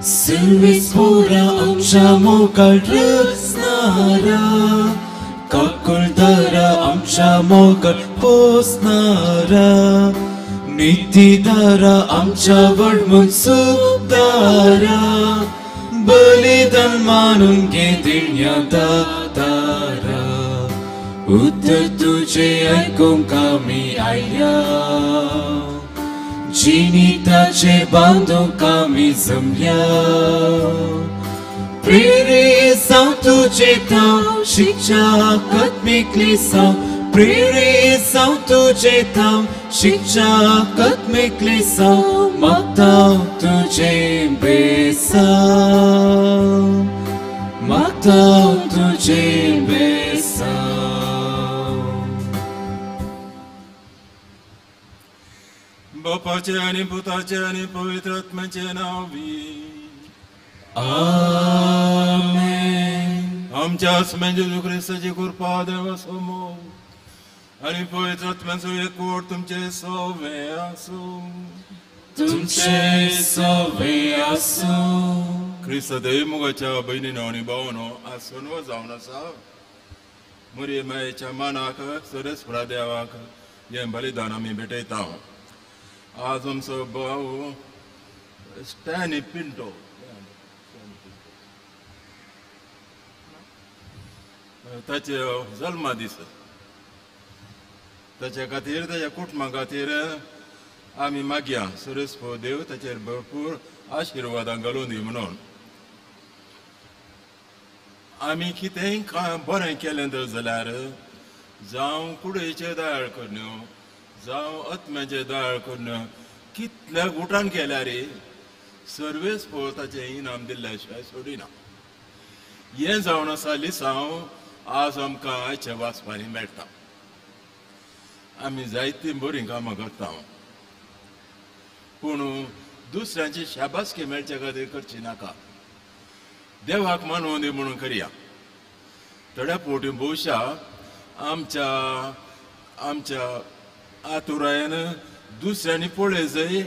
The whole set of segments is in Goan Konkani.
सर्वेस पोरा आमच्या मोगाळ रचणारा, काकुळदारा आमच्या मोगाळ पोसणारा, नितीदारा आमच्या वडमून सुखदारा, बलिदान मानून घे दिण्या दातारा. उतर तुझे आयकूंक आमी आयल्या, जिणिताचे बांदूंक आमी जमल्या. प्रेरीत जावं तुजें थाव शिक्षा कत्मिकली साव, प्रेरीत जावं तुजें थाव शिक्षा कत्मिकली साव, मागता तुजें बेसांव, मागता तुजें बेसांव. बापाचे आनी पुताचे आनी पवित्र आत्म्याचे नांवी आमेन. आमच्या आसम्यान जेजू क्रिस्ताची कृपा, देवाचो मोग आनी पवित्र आत्म्याचो एकवट तुमचे सवे आसूं. तुमचे सवे आसूं. क्रिस्त देव मोगाच्या भयणीनो आनी भावानो, आज सणवो जावन आसा. मुरये मायेच्या मानाक सरेस्परा देवाक हें बलिदान आमी भेटयता. आज आमचो भाव स्टॅनी पिंटो ताचे जल्मा दीस, ताच्या खातीर ताच्या कुटुंबा खातीर आमी मागया सुरेश देव ताचेर भरपूर आशिर्वादां घालून दी म्हणून. आमी कितेंय बरें केलें तर जाल्यार, जावं कुडीचें दयाळ करण्यो, जावं आत्म्याचें दयाळ करण्यो, कितल्या गुटान केल्यार सर्वेस पो ताचें इनाम दिल्ल्या शिवाय सोडिना. हें जावन आसा लिसांव आज आमकां आयच्या वाचपांनी मेळटा. आमी जायतीं बरीं कामां करता, पूण दुसऱ्यांची शाबासकी मेळचे खातीर करची नाका. देवाक मानून दी म्हणून करया. थोड्या फावटी भोवशा आमच्या आमच्या आतुरायेन दुसऱ्यांनी पळय जाय,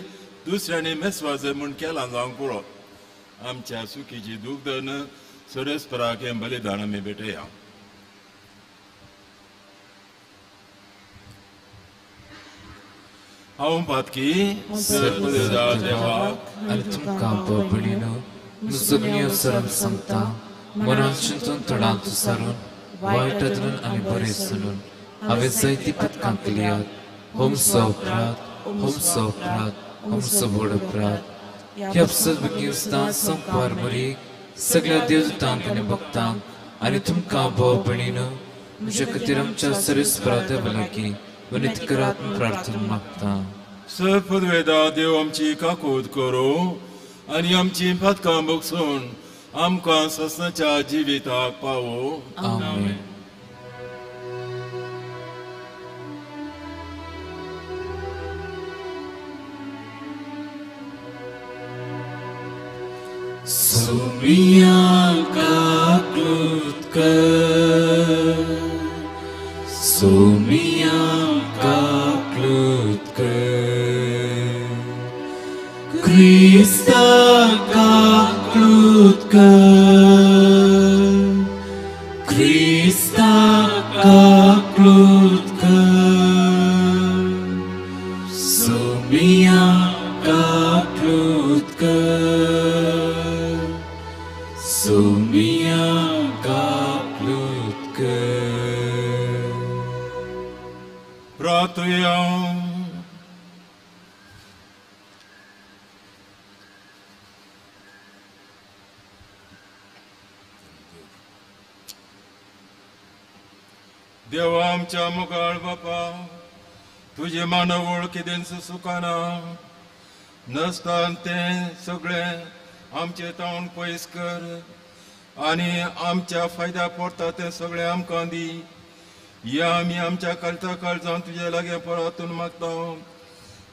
दुसऱ्यांनी मेसवा जाय म्हूण केलां जावंक पुरो. आमच्या सुखीची दूख धरून सरेस्पराक हें बलिदान आमी भेटया. हांव पातकी देवाक आनी तुमकां भयणीनो सगळ्यो सरम सांगता, मनान चिंतून तोंडांत सारून वायट धरून आनी बरें चलून हांवें जायतीं पदकां केल्यात. होमसो अपराध, होमसो अपराध, होमसो व्हड अपराध. ह्या अपसद संपार मरीक सगळ्या देवदूतांक आनी भक्तांक आनी तुमकां भाव भयणीनो म्हज्या खातीर आमच्या सर्वेस्परा देवा लागीं विनंती करात म्हूण प्रार्थना मागता. सर्ववेदा देव आमची काकूत करूं आनी आमची पातकां भोगसून आमकां ससनाच्या जिविताक पावो. आमेन. सोमिया काकूत कर, सोमिया काकूत कर, क्रिस्ता काकूत कर, क्रिस्ता काकूत कर, सोमिया काकूत कर, सोमिया काकूत कर. प्रार्थुया. देवा आमच्या मुखार बापा, तुजें मानवळ कितेंच सुखाना नसता तें सगळें आमचें तावन पयस कर आनी आमच्या फायद्या पडटा तें सगळें आमकां दी. या आमी आमच्या काळजा काळजान तुज्या लागीं परतून मागता.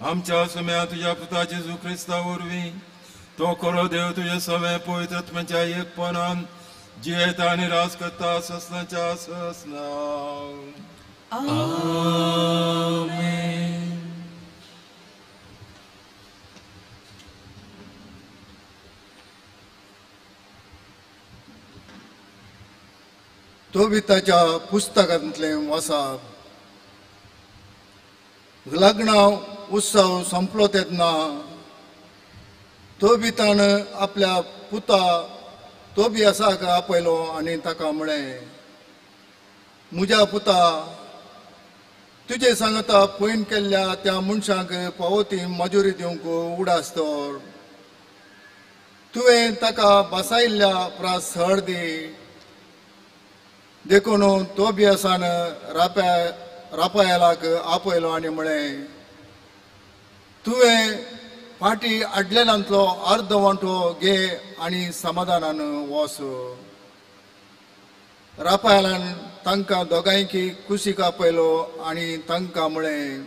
आमच्या सम्या तुज्या पुता जेजू क्रिस्ता वरवीं तो खरो देव तुज्या सगळें पवित्र आत्म्याच्या एकपणान जियेता आनी राज करता ससनाच्या ससना. आमेन. तोबिताच्या पुस्तकांतलें वाचप. लग्ना उत्सव संपलो तेन्ना तोबितान आपल्या पुता तोबियासाक आपयलो आनी ताका म्हळें, म्हज्या पुता, तुजे सांगता पयन केल्ल्या त्या मनशांक फावो ती मजुरी दिवंक उडास दवर. तुवें ताका बसायिल्ल्या प्रास सळ दी. देखून तोबियासान रापायलाक आपयलो आनी म्हळें, तुवें फाटी आडलेल्यांतलो अर्द वांटो घे आनी समाधानान वस. रापायलान तांकां दोगांयकी कुशीक आपयलो आनी तांकां म्हळें,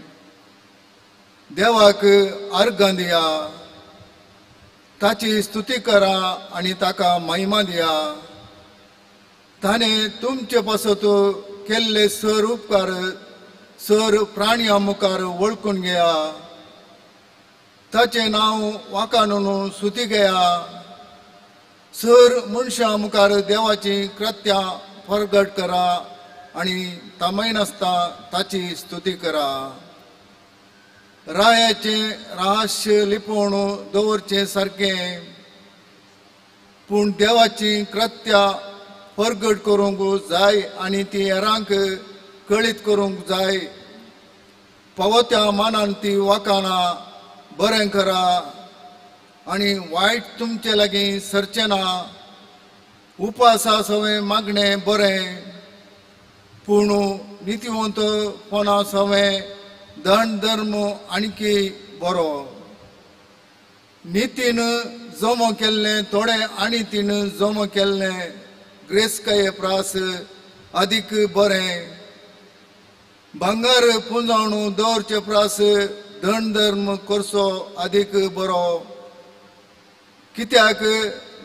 देवाक अर्गां दिया, ताची स्तुती करा आनी ताका महिमा दिया. ताणें तुमचे पासत केल्ले सर उपकार सर प्राणया मुखार वळखून घेया. ताचें नांव वाकानून स्तुती घेया. सर मनशां मुखार देवाची कृत्यां परगट करा आनी तामयनासता ताची स्तुती करा. रायाचें रहस्य लिपोवन दवरचें सारकें, पूण देवाची कृत्यां परगट करूंक जाय आनी ती हेरांक कळीत करूंक जाय. फावो त्या मानान ती वाकाना बरें करा आनी वायट तुमचे लागीं सरचें ना. उपासा सवें मागणें बरें, पूण नितीवंतपणा सवें धन धर्म आणकी बरो. नितीन जमो केल्लें थोडें आनी तीन जमो केल्लें ग्रेसकाये प्रास अदीक बरें. भांगर पुंजावन दवरचे प्रास धन धर्म करचो अदीक बरो. कित्याक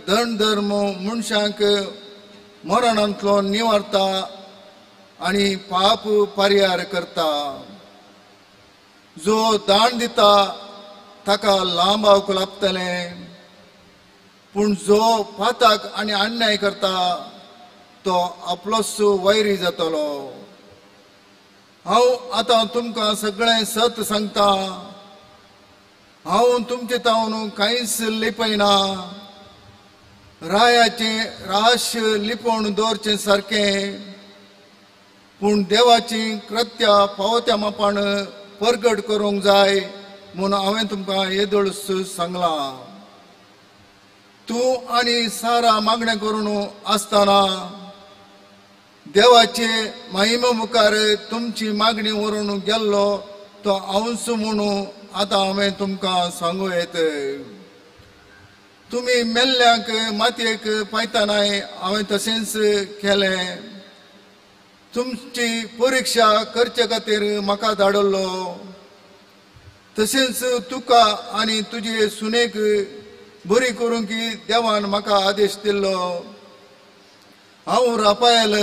धन धर्म मनशांक मरणांतलो निवारता आनी पाप परिहार करता. जो दान दिता ताका लांब आवक लाभतलें, पूण जो पाताक आनी अन्याय करता तो आपलोच वैरी जातलो. हांव आतां तुमकां सगळें सत सांगता. हांव तुमचे तावन कांयच लिपयना. रायाचें रहस्य लिपोवन दवरचें सारकें, पूण देवाची कृत्यां फावो त्या मापान परगट करूंक जाय म्हूण हांवें तुमकां येदोळ सांगलां. तूं आनी सारा मागणें करून आसतना देवाचे महिमे मुखार तुमची मागणी व्हरून गेल्लो तो हांवच म्हणून आतां हांवें तुमकां सांगूं येत. तुमी मेल्ल्यांक मातयेक पायतनाय हांवें तशेंच केलें. तुमची परिक्षा करचे खातीर म्हाका धाडलो. तशेंच तुका आनी तुजे सुनेक बरी करूंक की देवान म्हाका आदेश दिल्लो. हांव रापायल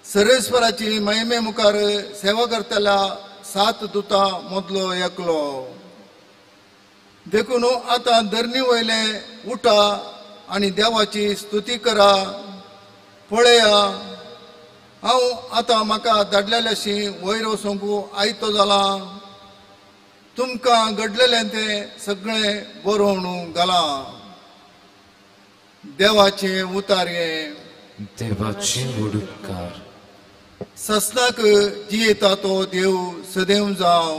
सरेश्वराची महिमे मुखार सेवा करतल्या सात दुतां मदलो एकलो. देखून आतां धरणी वयलें उठा आनी देवाची स्तुती करा. पळया, हांव आतां म्हाका धाडलेल्याशी वयर वचूंक आयतो जाला. तुमकां घडलेलें तें सगळें बरोवन घालां. देवाचें उतारयें. देवाचे उपकार. ससनाक जियेता तो देव सदैव जावं.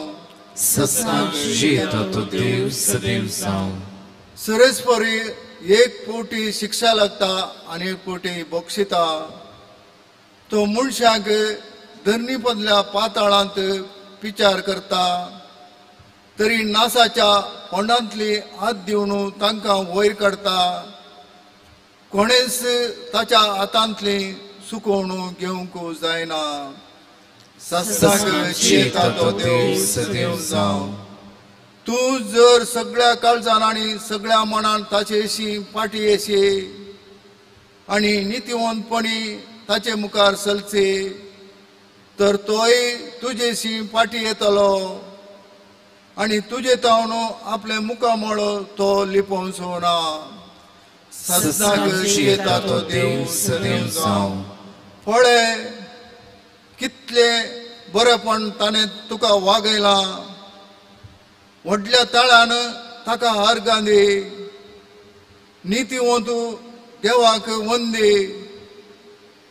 ससनाक जियेता तो देव सदैव जावं. सरेस्परी एक पोटी शिक्षा लागता आनी एक पोटी बक्षिता. तो मनशाक धरणी पदल्या पाताळांत विचार करता, तरी नासाच्या फोंडांतली हात दिवन तांकां वयर काडटा. कोणेच ताच्या हातांतली सुकोवन घेवंक जायना. ससनाक जियेता तो देव सदैव जावं. तूं जर सगळ्या काळजान आनी सगळ्या मनान ताचेशी फाटी येशी आनी नितीवंतपणी ताचे मुखार चलचे, तर तोय तुजेशी फाटी येतलो आनी तुजे तावन आपलें मुखामळ तो लिपोवचो ना. ससनाक जियेता तो देव सदैव जावं. पळय कितलें बरेंपण ताणें तुका वागयलां. व्हडल्या ताळान ताका आर्गां दी. नितीवंत देवाक वंदी.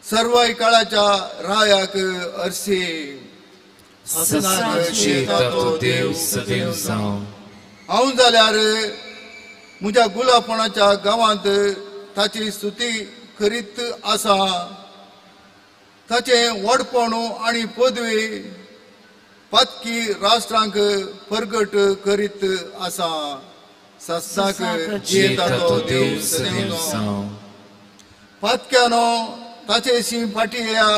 सर्वय काळाच्या रायाक अर्सी. सदांच देव सदैव जावं. हांव जाल्यार म्हज्या गुलापणाच्या गांवांत ताची स्तुती करीत आसा. ताचें व्हडपण आनी पदवी पातकी राष्ट्रांक परगट करीत आसा. सत्साक जियेता तो देव सदैव जावं. पातक्यानो ताचे शी फाटी येया.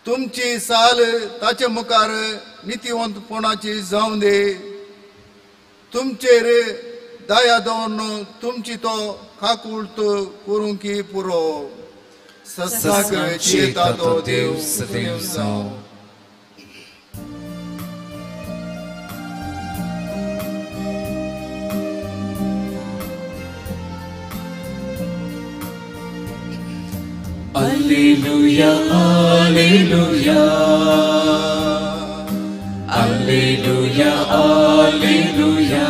तुमची साल ताचे मुखार नितीवंतपणाची जावं दी. तुमचेर दया दवरून तुमची तो काकूळत करूंक पुरो. सत्साक जियेता तो देव सदैव जावं. Alleluia, Alleluia, Alleluia, Alleluia,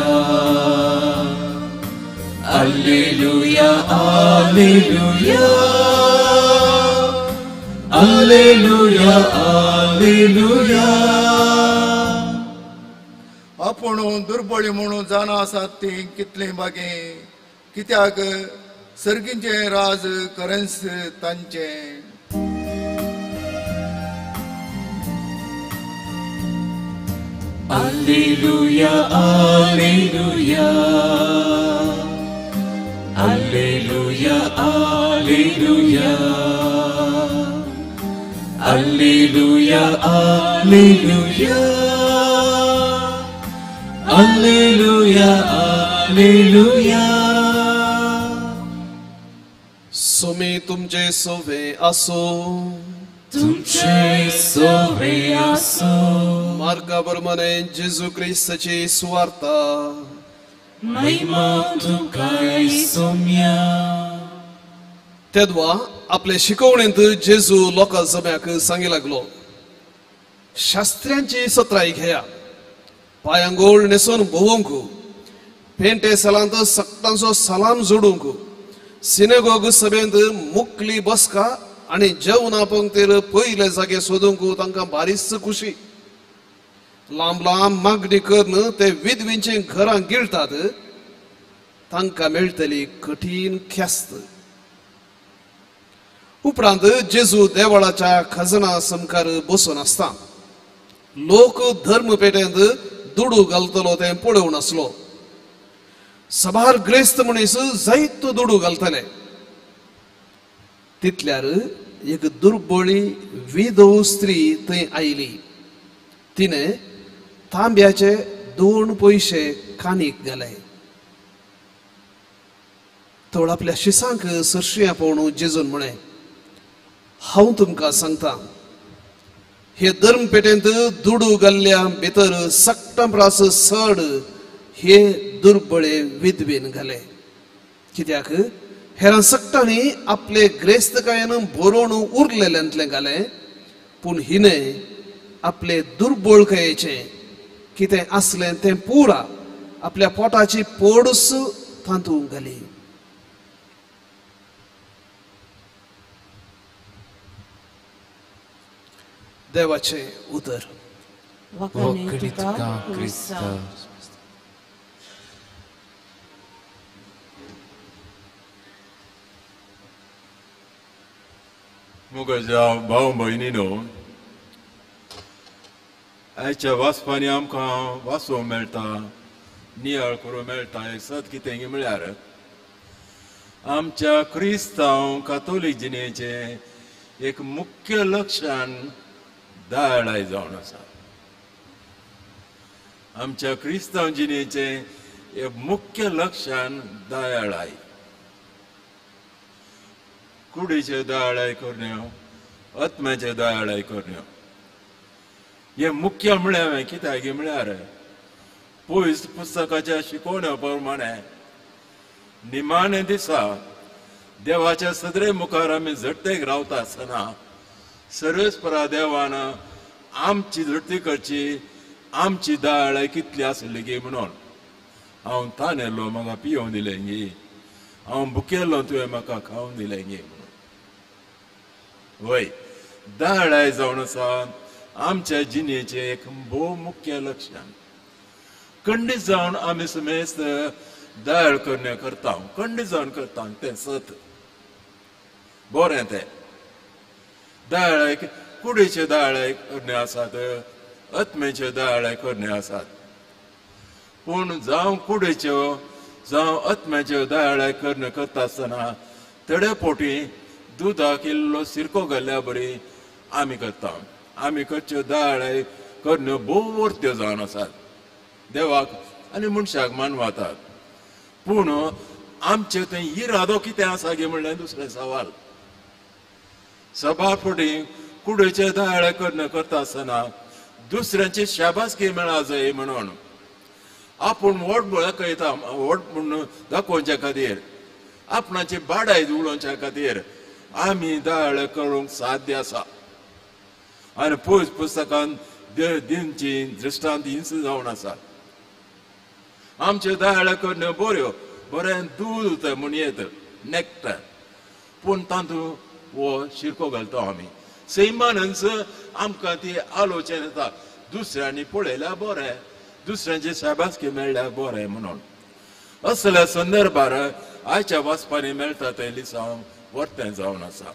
Alleluia, Alleluia, Alleluia, Alleluia. आपण दुर्बळी म्हणून जाणा आसात ती कितली बागे कित्याक सर्गींचें राज करेंस तांचें. Alleluia, Alleluia, Alleluia, Alleluia, Alleluia, Alleluia, Alleluia, Alleluia. Sumi तुमचे सोवे आसो. तुमचे सोवे आसो. मार्गा बरमने जेजू क्रिस्ताची सुवार्ता. महिमा तुका सोम्या. तेदवा आपले शिकवणेंत जेजू लोकां जम्याक सांगी लागलो, शास्त्र्यांची सत्राई घेया. पायांगोळ न्हेसून भोवंक, पेंटे सालांत सक्तांचो सलाम जोडूंक, सिनेगोग सभेंत मुकली बसका आनी जेवणा पंक्तीर पयले जागे सोदूंक तांकां बारीच खुशी. लांब लांब मागणी करून ते विधवींची घरां गिळटात. तांकां मेळटली कठीण ख्यास्त. उपरांत जेजू देवळाच्या खजना समकार बसून आसता. लोक धर्मपेटेंत दुडू घालतलो तें पळोवन आसलो. सबार ग्रेस्त मनीस जायतो दुडू घालतले. तितल्यार एक दुर्बळी विधव स्त्री थंय आयली. तिणें तांब्याचे 2 पयशे कानीक घाले. तोळ आपल्या शिसांक सरशिया पळोवन जेजून म्हळें, हांव तुमकां सांगता, हे धर्मपेटेंत दुडू घाल्ल्या भितर सट्टां प्रास चड हे दुर्बळे विधवेन घाले. कित्याक हेरां सट्टांनी आपले ग्रेस्तकायेन बरोवन उरलेल्यांतलें घालें, पूण हिणें आपले दुर्बळकायेचें कितें आसलें तें पुरा आपल्या पोटाची पोडूस तातूंत घाली. देवाचें उतर. वखणी तुका क्रिस्ता. मुगजा भाव भयणीनो, आयच्या वाचपांनी आमकां वाचूंक मेळटा, नियाळ करूंक मेळटा. एक सत कितें म्हळ्यार आमच्या क्रिस्तांव कातोलीक जिणेचें एक मुख्य लक्षण दयाळाय जावन आसा. आमच्या क्रिस्तांव जिणेचें एक मुख्य लक्षण दयाळाय. कुडीचे दयाळाय करण्यो, आत्म्याचे दयाळाय करण्यो. हें मुख्य म्हळ्यार हांवें कित्याक म्हळ्यार पयस पुस्तकाच्या शिकवण्या प्रमाणे निमाणे दिसा देवाच्या सदरे मुखार आमी झडतेक रावता आसतना सर्वेस्परा देवान आमची झडती करची, आमची दाळ कितली आसली गी म्हणून. हांव तानेलो म्हाका पियोवंक दिलें गी, हांव भुकेल्लो तुवें म्हाका खावंक दिलें गी म्हणून. वय, दाळाय जावन आसा आमच्या जिणेचें एक भोव मुख्य लक्षण. खंडीत जावन आमी समेस्त दयाळ करण्यो करता, खंडीत जावन करता तें सत बरें. तें दयाळ कुडीचे दयाळ करणे आसात, आत्म्याच्यो दयाळ करणे आसात. पूण जावं कुडीच्यो जावं आत्म्याच्यो दयाळ करण्यो करता आसतना थोडे पोटी दुदाक इल्लो सिरको घाल्ल्या बरी आमी करता. आमी करच्यो दयाळ करण्यो भोव वर्त्यो जावन आसात, देवाक आनी मनशाक मानवातात. पूण आमचे थंय इरादो कितें आसा गे म्हणल्यार दुसरें सवाल. सभा फुडें कुडीचे दयाळ करण्यो करता आसतना दुसऱ्यांची शाबासकी मेळा जाय म्हणून आपूण व्हड दाखयता, व्हड म्हूण दाखोवच्या खातीर, आपणाची बाडाय उडोवच्या खातीर आमी दयाळ करूंक साध्य आसा. आनी पयस पुस्तकान दिवची दृश्टांत हिंस जावन आसा. आमच्यो दयाळ करण्यो बऱ्यो, बरें दूद म्हूण येत नॅक्टर, पूण तातूंत हो शिरको घालता आमी. सैमानच आमकां ती आलोचन येता, दुसऱ्यांनी पळयल्यार बरें, दुसऱ्यांची शाबासकी मेळ्ळ्यार बरें म्हणून. असल्या संदर्भार आयच्या वाचपांनी मेळटा तें लिसांव वर्तें जावन आसा.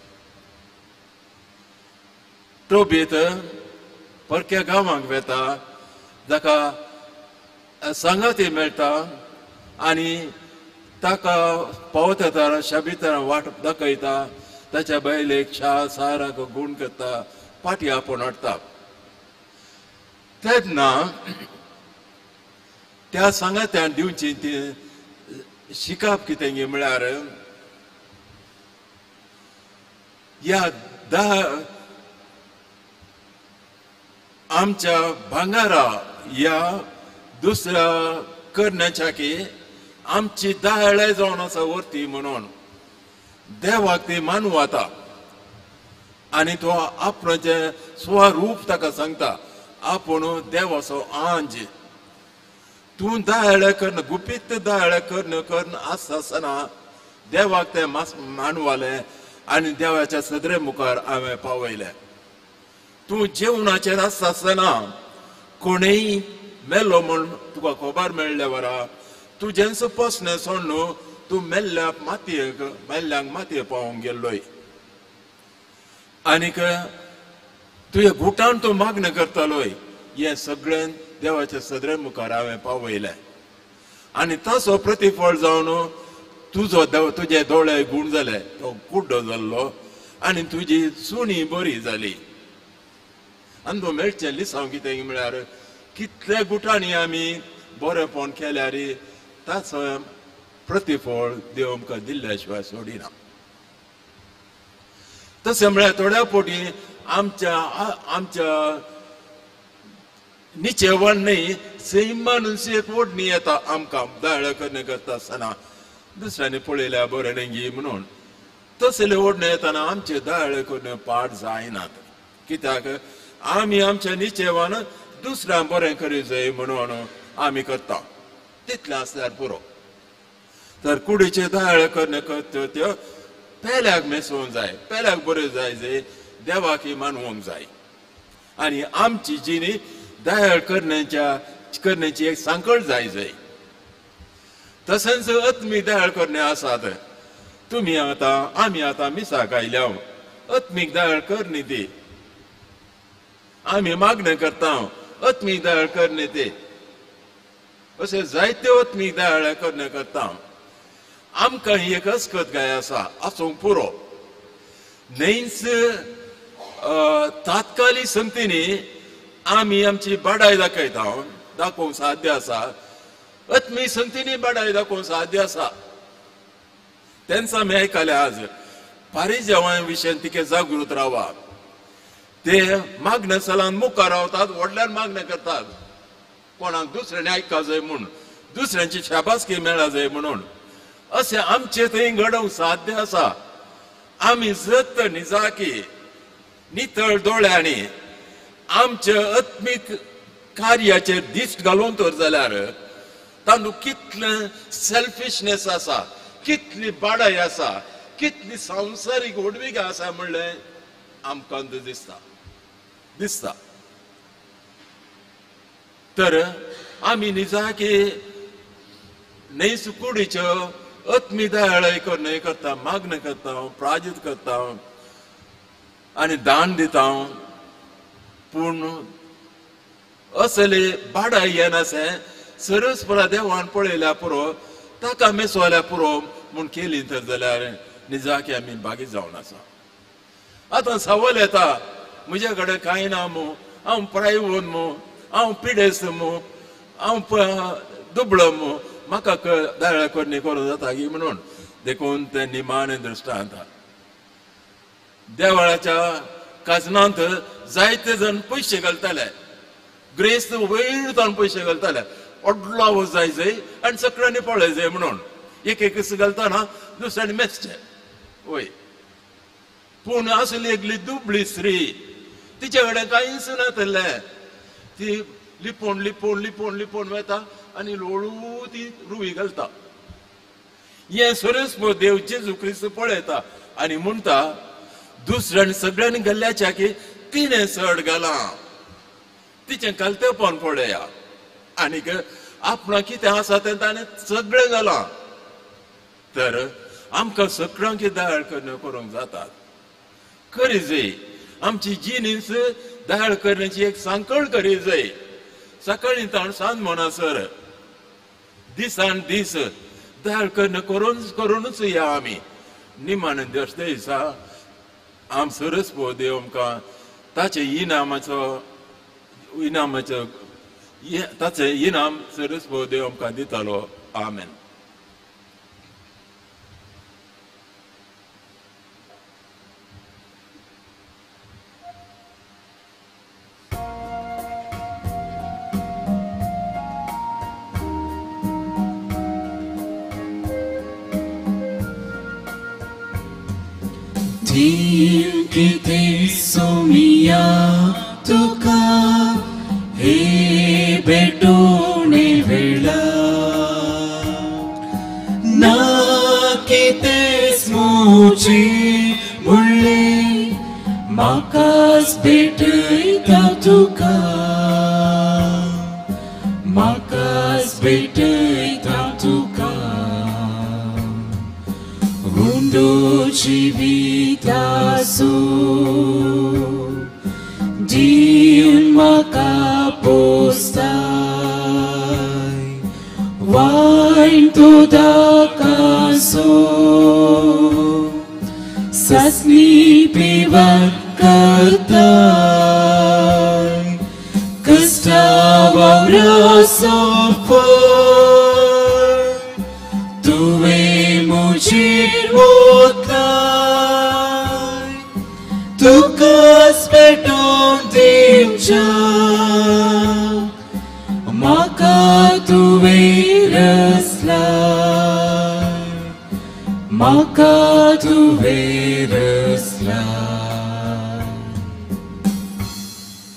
टोबीत परक्या गांवांक वेता, जाका सांगाती मेळटा आनी ताका पावता शाबितार वाट दाखयता, ताच्या बायलेक शा साराक गूण करता, पाटी आपोवन हाडटा. तेन्ना त्या सांगात्यान दिवची ती शिकाप कितें गी म्हळ्यार ह्या आमच्या भांगारा ह्या दुसऱ्या करण्याच्या की आमची दयाळ जावन आसा वर्ती म्हणून देवाक ती मानवाता. आनी तो आपणाचें स्वरूप ताका सांगता, आपूण देवाचो आंज. तूं दयाळ कर्ण, गुपीत दयाळ कर्ण कर्ण आसता आसतना देवाक तें मानवालें आनी देवाच्या सदरे मुखार हांवें पावयलें. तूं जेवणाचेर आसता आसतना कोणूय मेलो म्हूण तुका खबर मेळ्ळ्या वरा तुजेंच पसणें सोडून तूं मेल्ल्या मातयेक, मेल्ल्यांक मातये पावोवंक गेल्लोय. आनीक तुज्या गुटान तूं मागणें करतालोय. हें सगळें देवाच्या सदरे मुखार हांवें पावयलें आनी ताचो प्रतिफळ जावन तुजो तुजे दोळे गूण जाले, तो कुड्डो जाल्लो आनी तुजी सुणी बरी जाली. आनी तो मेळचें लिसांव कितें म्हळ्यार कितले गुटांनी आमी बरेंपण केल्यार ताचो प्रतिफळ देव आमकां दिल्ल्या शिवाय सोडिना. तशें म्हळ्यार थोड्या पोटी आमच्या आमच्या निचेवण न्ही, सैमानूच एक ओडणी येता आमकां दयाळ करणे करता आसतना दुसऱ्यांनी पळयल्यार बरें न्ही म्हणून. तसले ओडणे येतना आमचे दयाळ करणे पाड जायनात, कित्याक आमी आमच्या निचेवान दुसऱ्यांक बरें करी जाय म्हणून आमी करता, तितलें आसल्यार पुरो. तर कुडीचे दयाळ करणे करत्यो त्यो पेल्याक मेसोवंक जाय, पेल्याक बऱ्यो जाय जाय, देवाक मानवंक जाय. आनी आमची जिणी दयाळ करण्याची एक सांकळ जाय जाय. तशेंच आत्मीक दयाळ करणे आसात. तुमी आतां आमी आतां मिसाक आयल्या, आत्मीक दयाळ करणी ती आमी मागणें करता, आत्मीक दयाळ करणे ते अशें जायत्यो आत्मीक दयाळ करणे करता. आमकां ही एक अस्कत गाय आसा आसूंक पुरो. न्हयच तात्कालीक संगतीनी आमी आमची बाडाय दाखयता, दाखोवंक साध्य आसा. आत्मीक संगतीनी बाडाय दाखोवंक साध्य आसा. तेंच आमी आयकलें आज पारिजेवा विशयान तिके जागृत रावा. ते मागण्या सलान मुखार रावतात, व्हडल्यान मागणें करतात, कोणाक दुसऱ्यांनी आयका जाय म्हूण, दुसऱ्यांची शाबासकी मेळा जाय म्हणून. अशें आमचें थंय घडोवंक साध्य आसा. आमी जत निजाकी नितळ दोळ्यांनी आमच्या आत्मीक कार्याचेर दिश्ट घालून तर जाल्यार तांदूळ कितलें सेल्फिशनेस आसा, कितली बाडाय आसा, कितली संवसारीक व्हडवीक आसा म्हणलें आमकां दिसता दिसता. तर आमी निजाकी न्हय कुडीच्यो आत्मी दयाळय न्हय करता, मागणें करता, प्राजीत करता आनी दान दिता, पूण असले बाडाय येनासें सरस परा देवान पळयल्या पुरो, ताका मेसोल्या पुरो म्हूण केली तर जाल्यार निजाकी आमी बागी जावन आसा. आतां सवाल येता, म्हज्या कडेन कांय ना मू, हांव प्रायवन मू, हांव पिडेस्त मू, हांव दुबळो मू, म्हाका दयाळ करणी करूं जाता की म्हणून. देखून तें निमाणें दृश्टांत देवळाच्या काजनांत जायते जण पयशे घालताले, ग्रेस्त वयर ताण पयशे घालताले, व्हडलो आवाज जाय जाय आनी सगळ्यांनी पळय जाय म्हणून. एक एक घालतना दुसऱ्यांनी मेजचे वय. पूण आसली एकली दुबळी स्त्री, तिच्या कडेन कांयच नासलें, ती लिपोवन लिपोवन लिपोवन लिपोवन वता आनी लोळू ती रुवी घालता. हें सरस देव जेजू क्रिस्त पळयता आनी म्हणटा, दुसऱ्यांनी सगळ्यांनी घाल्ल्याच्या की तिणें चड घालां, तिचें घालतेपण पळया आनीक आपणाक कितें आसा तें ताणें सगळें घालां. तर आमकां सगळ्यांक दयाळ करूंक जातात. करी जाय आमची जिणीच दयाळ करण्याची एक सांकळ करी जाय. सकाळीं ताण सांज म्हणसर दिसान दीस दयाळ करणं करून करूनच या आमी. निमाणे दर्शे दिसा आम सरस पो देव आमकां ताचे इनामाचो इनामाचो ताचें इनाम सरस पो देव आमकां दितालो. आमेन. किते सोमिया तुका हे भेटोणे वेळा, ना किते स्मूची मुळ्ळे म्हाकाच भेटयता तुका, म्हाकाच भेटयता तुका. Mundo जीवितासो दिवन म्हाका पोसताय, वायन तुदाकासो सासनी पिवन करताय, कश्टा वावरासो तुवें म्हजेर वतलाय, तुकाच पेटोवन दिवच्या म्हाका तुवें रचलाय, म्हाका तुवें रचलाय.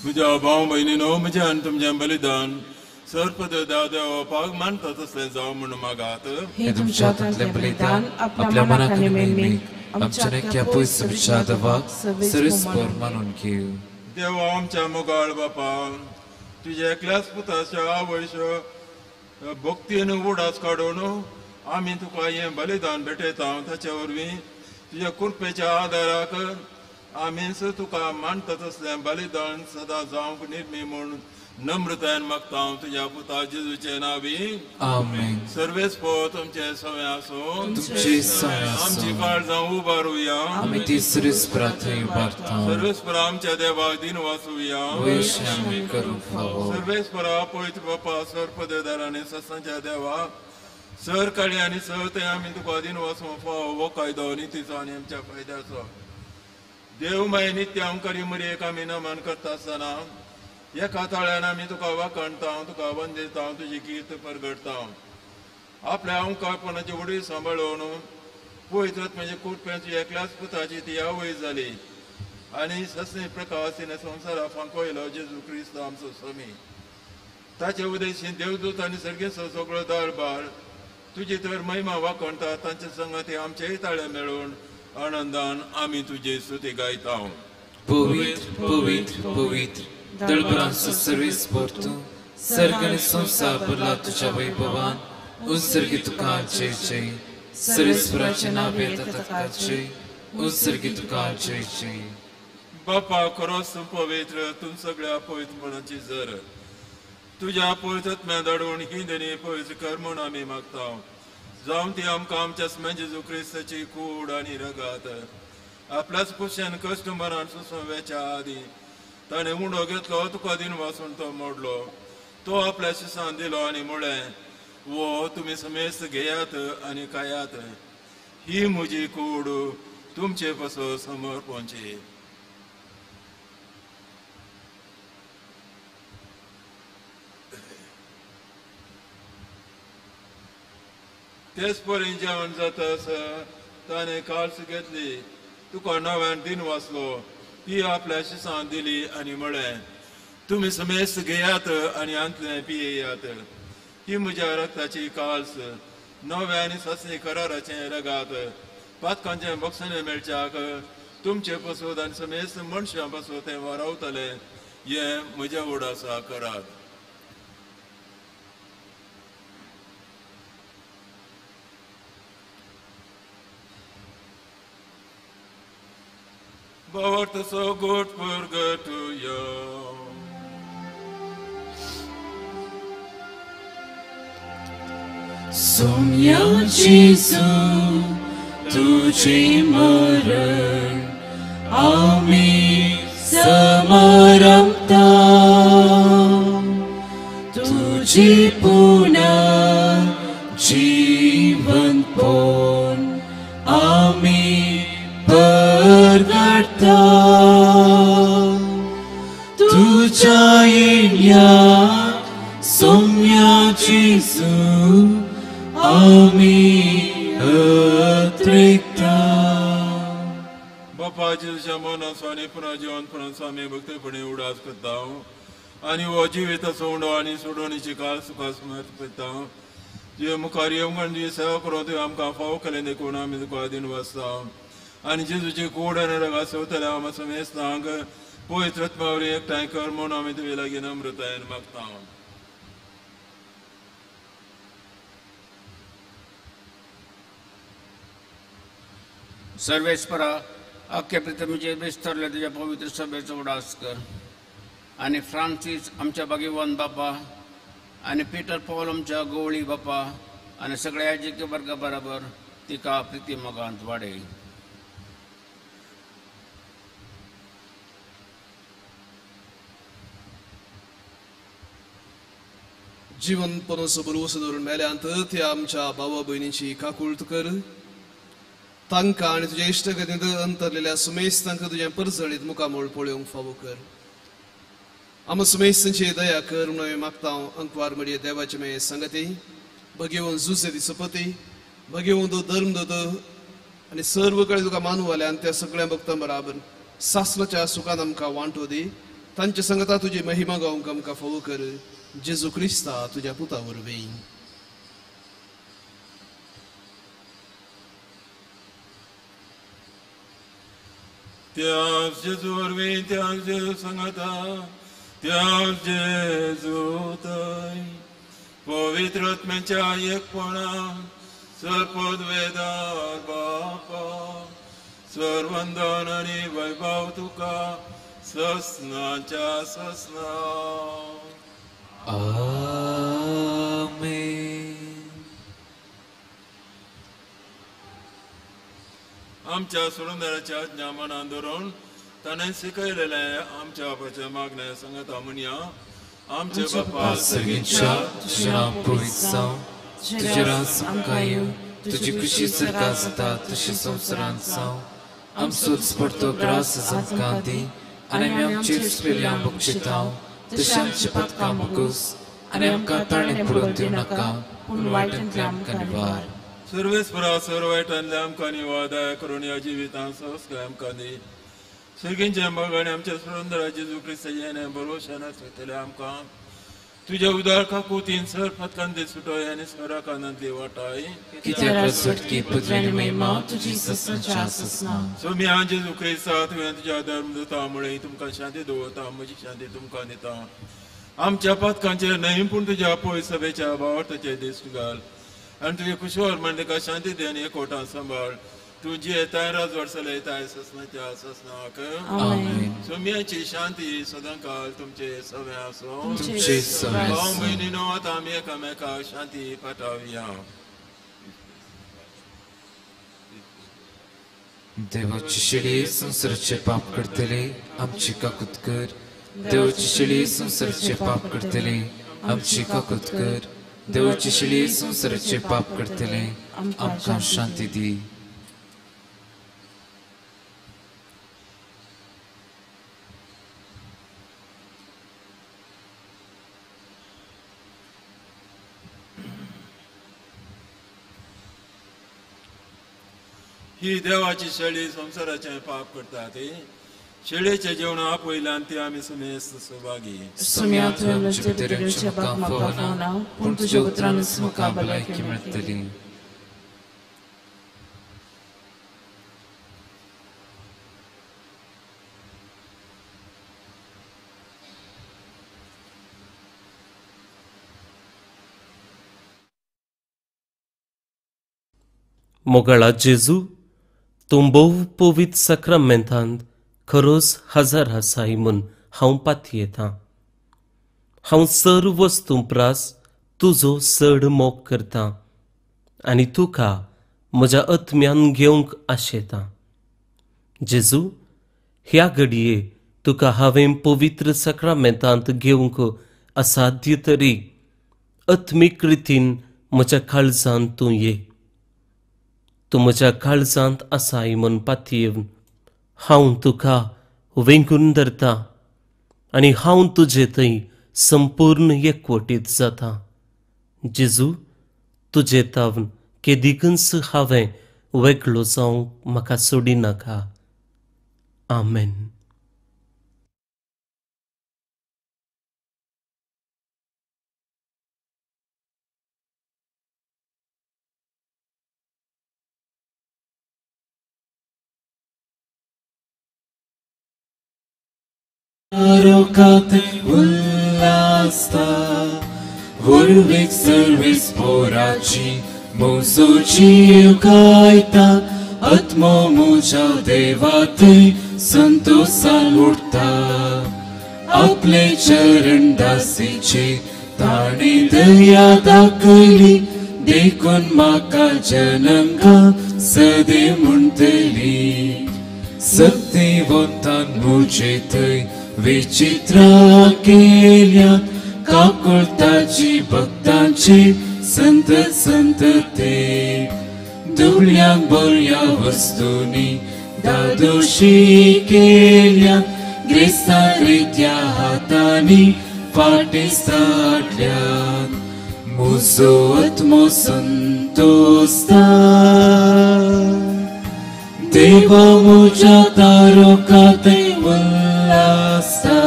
म्हज्या भाव भयणीनो, म्हजें आनी तुमचें बलिदान सर्पद देवाक मानता तसलें जावं म्हूण मागात. हे तुमच्या हातांतलें बलिदान आपल्या मनाक आनी मेहमीक आमच्या नक्या पयस तुमच्या देवाक सरीसभर मानून घेव. देवा आमच्या मोगाळ बापा, तुज्या एकल्याच पुताच्या आवयच्या भक्तीन उडास काडून आमी तुका हें बलिदान भेटयता. ताचे वरवीं तुज्या कृपेच्या आदाराक आमीच तुका मानता तसलें बलिदान सदां जावंक निर्मी म्हूण नम्रतायेन मागता तुज्या पुता जेजूचे नांवी. आमेन. सर्वेस पो तुमचे सवे आसूं, तुमचे सवे आसूं. आमची काळजां उबारुया, आमी तिसरीच प्रार्थना उबारता. सर्वेस परा आमच्या देवाक दिन वाचुया, आमी करूंक फावो. सर्वेस परा पवित्र बापा सर्पदेदार आनी सत्सांच्या देवा सर काळी आनी सर ते आमी तुका दिन वाचूंक फावो हो कायदो नितीचो आनी आमच्या फायद्याचो. देव माय नित्य आमकां मरयेक आमी नमन करता आसतना एका ताळ्यान आमी तुका वाखाणता, तुका वंदिता, तुजी कीर्त परगडता. आपल्या अंकारपणाची उडी सांबाळून पवित्र आत्म्याचे कुरपेंची एकल्याच पुताची ती आवय जाली आनी सस्नी प्रकाश तिणें संवसारा फांकयलो जेजू क्रिस्त आमचो स्वामी. ताचे उदेशीन देवदूत आनी सर्गेचो सगळो दरबार तुजी तर महिमा वाखणटा. तांचे संगती आमचेय ताळे मेळून आनंदान आमी तुजी स्तुती गायता. पवित्र पवित्र पवित्र दळबरांचो सर्वेस भरतूं सर्ग आनी संवसार भरला तुज्या वैभवान. उत्सर्गी तुका जय जय. सर्वेस्पराचें नांव येता ताका जय. उत्सर्गी तुका जय जय. बापा खरोच तूं पवित्र, तूं सगळ्या पवित्रपणाची जर. तुज्या पवित्र आत्म्या धाडून ही देणी पवित्र कर म्हूण आमी मागता. जावं ती आमकां आमच्या स्मरण जेजू क्रिस्ताची कूड आनी रगात आपल्याच कुशेन कश्ट मरण सुसंव्याच्या आदीं ताणें उंडो घेतलो, तुका दिन वासून तो मोडलो, तो आपल्या शिसान दिलो आनी म्हळें, वो तुमी समेस्त घेयात आनी खायात, ही म्हजी कूड तुमचे पासत समर्पणची. तेच परी जेवण जाता ताणें काळस घेतली, तुका नव्यान दिन वाचलो, ती आपल्या शिसान दिली आनी म्हळें, तुमी समेस्त घेयात आनी आंतलें पियेयात, ही म्हज्या रक्ताची काळस नव्या आनी सासणी कराराचें रगात. पातकांचें बक्षणें मेळच्याक तुमचे पासत आनी समेस्त मनशां पासत तें वारावतलें, हें म्हज्या उडासा करात. Thou art so good purgatorio. Sonia Jesu, तुझे मरण आम्ही समारंभता, तुझे पुन्हा जीवनपण आम्ही परगटता. तुझ्या येण्या सोम्या जेजू आम्ही अत्रेकता. बापा जेजूच्या मनाचो आनी पुनः जिवनपणाचो आमी भक्तपणी उडास करता आनी हो जिविताचो उंडो आनी सोडवणीची काळ सुखा समर्पिता. तुवें मुखार येवंक आनी तुजी सेवा करूं तुवें आमकां फावो केलें देखून आमी तुका दिन वाचता आनी जेजूची कूड आनी रगात सेवतल्या आमकां समेस्तांक पवित्र आत्म्या वरवीं एकठांय कर म्हूण आमी तुजे लागीं नम्रतायेन मागता. सर्वेस्परा अख्ख्या पृथ्वीचेर विस्तारल्या तुज्या पवित्र सभेचो उडास कर आनी फ्रांसीस आमच्या भाग्यवान बापा आनी पीटर पॉल आमच्या गवळी बापा आनी सगळ्या याजकी वर्गा बराबर तिका प्रिती मोगांत वाडय. जीवन पनोसो बरोवसो धरून मेल्यांत त्या आमच्या भावा भयणीची काकूळत कर. तांकां आनी तुज्या इश्टगतींत अंतरलेल्या सुमेस तांकां तुजें परजळीत मुखामोळ पळोवंक फावो कर. आमकां सुमेस्तांची दया कर म्हणून आमी मागता. अंकवार मडये देवाचे मे संगती भगेवन जुजे दी सपती भगेवन तो धर्म दत आनी सर्व कडेन तुका मानवले आनी त्या सगळ्या भक्तां बराबर सासणाच्या सुखान आमकां वांटो दी. तांचे संगता तुजी महिमा गावंक आमकां फावो कर. जेजू क्रिस्ता तुज्या पुता वरवीं. त्याच जेजू वरवीं, त्याच जेजू संगता, त्याच जेजू थंय पवित्र आत्म्याच्या एकपणान सर्वपदवेदार बापा सर्वंदन आनी वैभव तुका ससनाच्या ससना. आमेन. आमच्या सोडूनदाराच्या आज्ञा मनान धरून ताणें शिकयलेलें आमच्या बापाचें मागणें सांगता म्हणया. आमचे बापा सर्गीच्या, तुजें नांव पवित्र जावं, तुजें राज आमकां येवं, तुजी खुशी सरकार जाता तशी संवसारांत जावं. आमचो उत्स्फर्तो ग्रास आमकां दी आनी आमी आमचे चुकलेल्यांक बक्षिता तशें आमचें पातकां बगूस आनी आमकां ताणें पडून दिवं नाका, पूण वायटांतले आमकां निवार. सर्वेस्परा सर वायटांतले आमकां निवार, दया करून ह्या जिवितांत सहस्काय आमकां दी. सर्गींच्या मोगान आमच्या सुरंदरा जेजू क्रिस्ताच्या भरवशान आसतले आमकां तुज्या उदार काकुतीन सर फातकांतली सुटोय आनी स्वराकानांतली वाटाय. कित्याक सुटकी पुत्र महिमा तुजी ससनाच्या ससना. स्वामी जेजू क्रिस्ता, तुवें तुज्या धर्मदूता मुळे तुमकां शांती दवरता, म्हजी शांती तुमकां दिता. आमच्या पातकांचेर न्हय पूण तुज्या पय सभेच्या भावार्थाचे दिश्ट घाल आनी तुजे कुशवर म्हण ताका शांती दी आनी एकवटान सांबाळ. तूं जियेताय राजवाड चलयताय ससनाच्या ससनाक. स्वाम्याची शांती सदांकाल तुमचे सगळे आसूं. भाव भयणीनो, आतां आमी एकामेकाक शांती पाठावया. देवाची शिळी संवसाराचे पाप करतले आमची काकूत कर. देवाची शिळी संवसाराचे पाप करतले आमची काकूत कर. देवाची शिळी संवसाराचे पाप करतले आमकां शांती दी. ही देवाची शेळी संवसाराचें पाप करता ती शेळेचें जेवण आपयल्यान ती आमी सुमेस्त सहभागी. सुम्या तुवें आमचे भितर येवचें म्हाका फावना, पूण तुज्या उतरानच म्हाका भलायकी मेळटली. मोगाळा जेजू, तूं भोव पवित्र साक्रामेंतांत खरोच हजार आसाय म्हूण हांव पातयेतां. हांव सर्व वस्तूं प्रास तुजो चड मोग करतां आनी तुका म्हज्या आत्म्यान घेवंक आशेतां. जेजू, ह्या घडये तुका हांवें पवित्र साक्रामेंतांत घेवंक असाध्य तरी आत्मीक रितीन म्हज्या काळजांत तूं ये. तूं म्हज्या काळजांत आसाय म्हूण पातयेवन हांव तुका वेंगून धरता आनी हांव तुजे थंय संपूर्ण एकवटीत जाता. जेजू, तुजे तावन केदीकच हांवें वेगळो जावंक म्हाका सोडिनाका. आमेन. उल्लासता वरवीक सर्वीस पोराची मोसोची गायता आत्मो म्हज्या देवातय संतोसान उठता. आपले चरण दासीचे ताणे दया दाखयली देखून म्हाका जनंगा सदे म्हणटली. सक्तिवंतान म्हजे थंय विचित्रा केल्या काकुळताची भक्तांची संत संत ते दुबळ्यांक बऱ्या वस्तूंनी दादोशी केल्या ग्रेस्तान रित्या हातांनी फाटीं साटल्यात. म्हजो आत्मो संतोसता देवा म्हज्या तारकांत उल्लासता.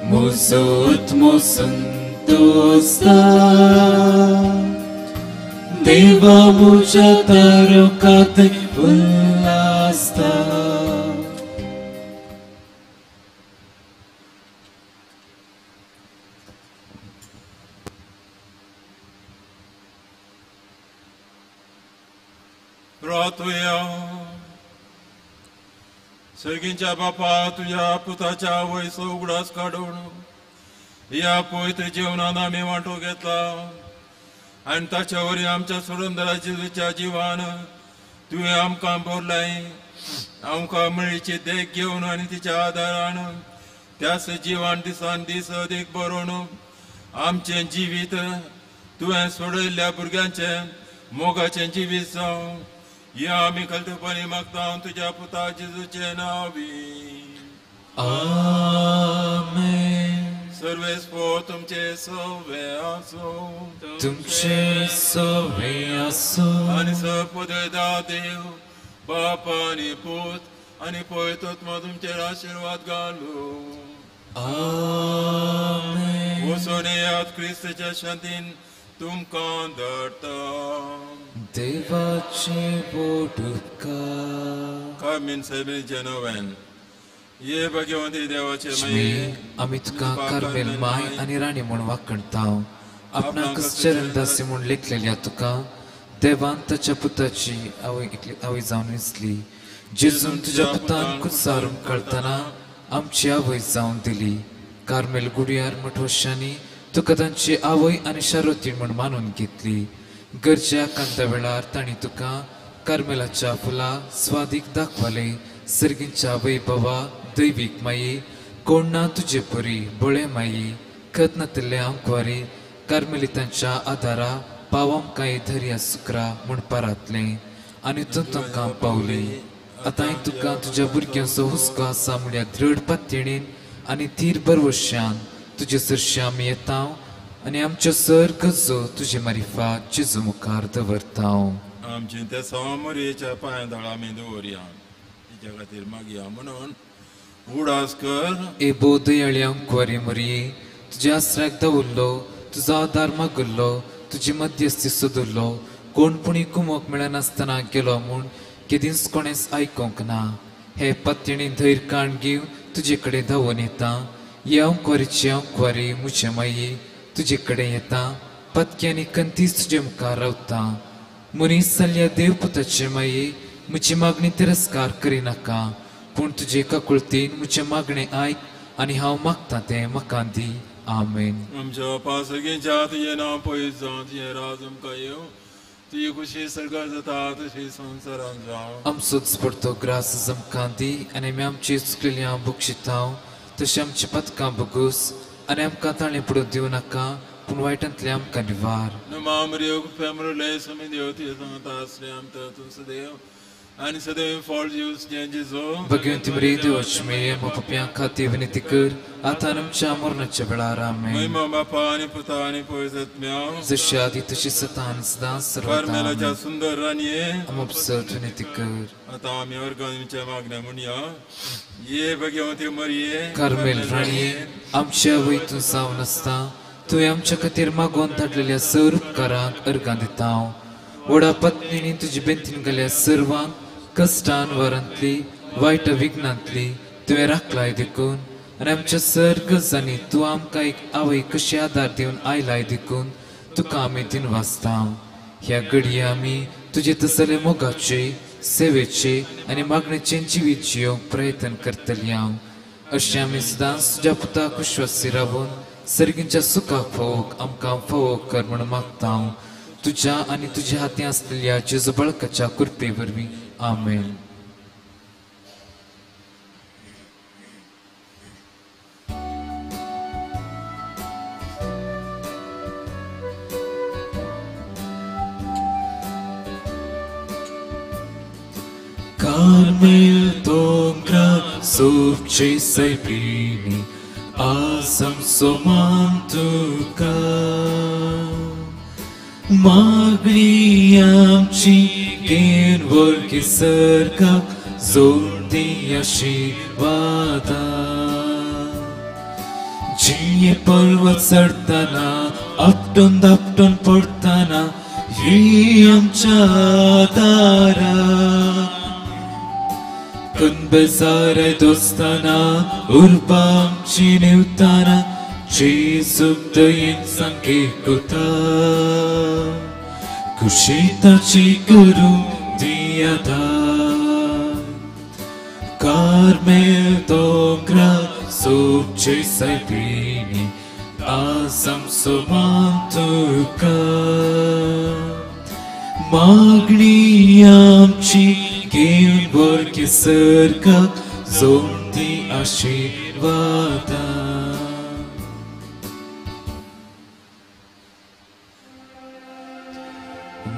म्हजो आत्मो संतोसता देवा म्हज्या तारकांत उल्लासता. प्रार्थुया. सर्गींच्या बापा, तुज्या पुताच्या वयसो उगडास काडून ह्या पवित्र जेवणान आमी वांटो घेतला आनी ताच्या वरवीं आमच्या सुरंदरा जेजूच्या जिवान तुवें आमकां भरलाय. आमकां मेळीची देख घेवन आनी तिच्या आदारान त्याच जिवान दिसान दीस अदीक बरोवन आमचें जिवीत तुवें सोडयल्ल्या भुरग्यांचें मोगाचें जिवीत जावं. या आमी खलतेपणी मागता तुज्या पुता जेजूचे नांवी. आमेन. सर्वेस्पोर तुमचे सवे आसूं तुमचे सवे आसूं. आनी सपदता देव बाप आनी पूत आनी पवित्र आत्मा तुमचेर आशिर्वाद घालूं. आमेन. वचून येयात क्रिस्ताच्या शांतीन तुमकां धाडटा. देवाचे बोट उपकार. कार्मेन सायबिणीचें नोवेन. ये भाग्यवंती देवाचे माये, आमी तुका कार्मेल माय आनी राणी म्हूण वाखणता. आपणाक चरणदासी म्हूण लेखलेल्या तुका देवान ताच्या पुताची आवय जावन विसली. जेजून तुज्या पुतान कुसारून कळतना आमची आवय जावन दिली. कार्मेल गुडियार मठवशांनी तुका तांची आवय आनी शारोती म्हूण मानून घेतली. गरज्या कांता वेळार तांणी तुका कार्मेलाच्या फुलां स्वादीक दाखवले. सर्गींच्या वैभवा दैवीक माई, कोण ना तुजे परी बळे माई, खत नातिल्ले आंकवारी कार्मेलितांच्या आदारा पाव आमकां धर्या सुक्रा म्हूण पारातलें आनी तूं तांकां पावली. आतांय तुका तुज्या भुरग्यांचो हुस्को आसा म्हळ्यार दृढ पातयेणीन आनी थीर भरवश्यान तुजे सरशी आमी येता आनी आमच्यो सर गरजो तुजे मारिफात जेजू मुखार दवरता. आमची त्या सामोरेच्या पांयां दाळ आमी दवरया, तिच्या खातीर मागया म्हणून उडास कर. ए भोव दयाळी आंकवारी मरये, तुज्या आसऱ्याक दवरलो, तुजो आदार मागुल्लो, तुजी मध्यस्थी सोदुल्लो. कोण पुणी कुमोक मेळनासतना गेलो म्हूण केदींच कोणेंच आयकोंक ना. हे पत्तिणी धैर काण घेवन तुजे कडेन धांवून येता. हे आंकवारीची आंकवारी म्हजे माई, तुजे कडेन येता. पत्की आनी कंतीच तुजे मुखार रावता. मनीस जाल्ल्या देवपुताचे माये, म्हजी मागणी तिरस्कार करिनाका, पूण तुजे काकुळतीन म्हजें मागणें आयक आनी हांव मागता तें म्हाका दी. आमेन. आमच्या बापा सर्गीच्या, तुजें नांव पयस जावं, तुजें राज आमकां येवं, तुजी खुशी सर्गार जाता तशी संवसारांत जावं. आमचोच पडतो ग्रास आमकां दी आनी आमी आमची चुकलेली हांव बक्षिता तशें आमची पदकां बगूस आनी आमकां ताणें पडून दिवं नाका, पूण वायटांतलें आमकां निवार. मामरियो फेमरुले समी देव तुजें सांगता आसलें आमकां तूं सदैव आनी सदैव फॉल जीव जेजू. भगवंती मरी देवाची मेय पप्यां खातीर विनंती कर आतां आमच्या मरणाच्या वेळार. आमेन. महिमा बापा आनी पुता आनी पवित्र आत्म्या, जशी आदी तशी सदां आनी सदां सर्वदा. कार्मेलाच्या सुंदर राणये, आमपसत विनंती कर. आतां आमी वर्गांच्या मागण्या म्हणया. ये भगवंती मरिये, कार्मेल राणये, आमच्या आवय तूं जावन आसता, तुवें आमच्या खातीर मागोवन धाडलेल्या सर उपकारांक अर्गां दिता. व्हडा पत्नीनी तुजी बेंतीन गेल्या सर्वांक कश्टान वरांतली वायट विघ्नांतली तुवें राखलाय देखून आनी आमच्या सर गजांनी तूं आमकां एक आवय कशी आदार दिवन आयलाय देखून तुका आमी दिनवासता. ह्या घडये आमी तुजे तसले मोगाचे, सेवेचे आनी मागणेचे जिवीत जियोवंक प्रयत्न करतली हांव. अशें आमी सदांच तुज्या पुताक विश्वासी रावून सर्गींच्या सुखाक फावोक आमकां फावो कर म्हूण मागता हांव. तुज्या आनी तुज्या हातीं आसलेल्या जेजू बाळकाच्या कृपे वरवीं. आमेन. कार्मेल दोंगरा सोबचे सायबिणी, आज आमचो मान तुका. मागणी आमची घेवन वर्गी सर्गाक जोडती आशिर्वादा. जिये पर्वत चडतना आपटून दापटून पडतना ही आमच्या दारा. कनबेजाराय दोस्ताना उर्बा आमची निवताना जेजूक दयेन सांगे कोता. खुशी ताची करूं दिया दार. कार्मेल दोंगरा सोबचे सायबिणी, आज आमचो मान तुका. मागणी आमची घेवन वर्गी सर्गाक जोडती आशिर्वादा.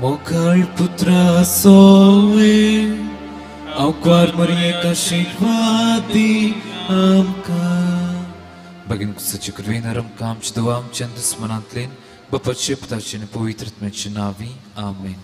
मोगाळ पुत्रा सोवे आंकवार मरयेक आशिर्वाद दी आमकां. Bagin कुसाची कृपेन आमकां आमच्या देवा आमच्या दुस्मनांतल्यान बापाचे पुताचे आनी पवित्र आत्म्याचे नांवी आमेन.